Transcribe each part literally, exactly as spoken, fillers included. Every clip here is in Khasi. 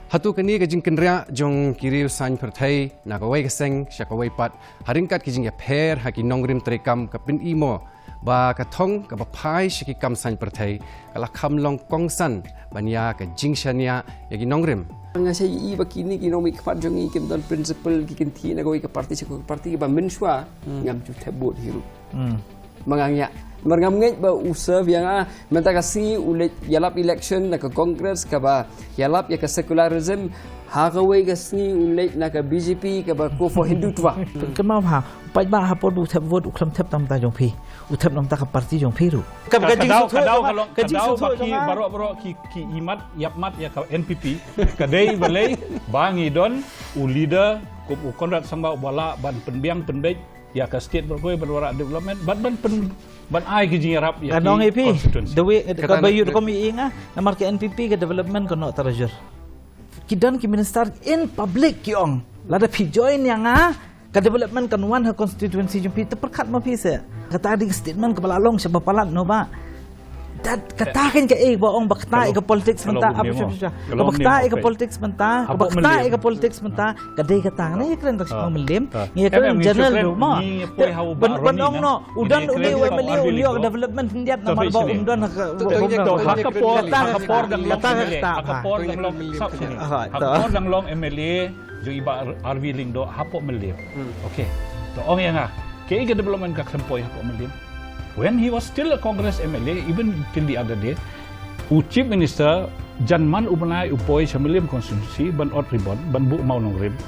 Hato kane ka jingkynriah jong ki riew saiñ pyrthei na kawei ka seng sha kawei pat, ha ryngkat ki jingïapher ha ki nongrim treikam, ka pyni mo ba ka thong kaba phai sha ki kam saiñ pyrthei ka la kham long kongsan ban ïa ka jingshaniah ïa ki nongrim? Nga shai ïohi ba kine ki nongmihkhmat jong ngi kim don principle, ki kynthih na kawei ka party sha kawei ka party, ba mynshuwa ngam ju thep vote hi ruh. Ma nga ngiah, namar ngam ngeit ba u serve ïa nga. Mynta ka sngi u leit ïalap election na ka Congress kaba ïalap ïa ka secularism. Ha kawei ka sngi u leit na ka B J P kaba go for Hindutva. Kynmaw bha, paidbah ha por ba u thep vote u khlem thep namar jong phi, u thep namar ka party jong phi ruh. Ka, ka, ka daw, ka daw, ka long, ka daw ba ki baroh, baroh ki, ki imat, ïapmat ïa ka N P P. Ka dei balei ba ngi don u leader kum u Conrad Sangma uba lah ban pynbiang pynbeit ïa ka state baroh kawei ban wanrah development, ban, ban pyn, ban ai ki jingïarap ïa ki constituency. Ka nong ïa phi, the way, ka ba ïoh kum i nga, namar ka N P P ka development ka noh tarajur. Ki don ki minister in public ki ong, lada phi join ïa nga, ka development kan wan ha constituency jong phi, te pyrkhat ma phi se. Kata dei ka statement kaba la long shaba palat, no ba. Kata kein kaei ba ong ba kata ïa ka politics mynta, ap sha sha. Kaba kata ïa ka politics mynta, kaba kata ïa ka politics mynta, ka dei kata. Ngi ïa kren da ka shakong Mylliem, ngi ïa kren general ruh mo. Ban ong no, u don une u M L A u leh ïa ka development khyndiat namar ba um don ha ka, ha ka por dang long, ha ka por dang long, ha ka por dang long M L A jong i Bah R V Lyngdoh hapoh Mylliem. Okay. To ong ïa nga, kaei ka development ka khlem poi hapoh Mylliem? When he was still a Congress M L A, even till the other day, u Chief Minister, jan man u bnai u poi sha Mylliem constituency ban ot ribbon, ban buh mawnongrim.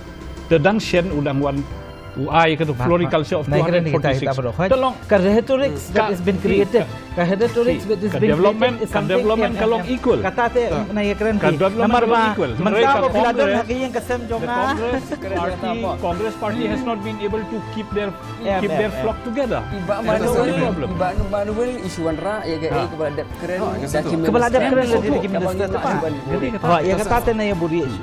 Te dang shen u dang wan u ai ka floriculture of two hundred forty-six. Te long ka rhetoric that has been created. Ka rhetoric that has been created is something, ka development ka long equal. Kata te na ïa kren ki. Namar ba mynta ba phi la don ha ka ïing ka sem jong nga. Congress party, Congress party has not been able to keep their, keep their flock together. That is the only problem. Iba Manuel, Iba Manuel issue wanrah ïa ka, ïa ka ba la dep kren da ki minister. Ka ba la dep kren da ki minister. Ïa kata te na ïa buri issue.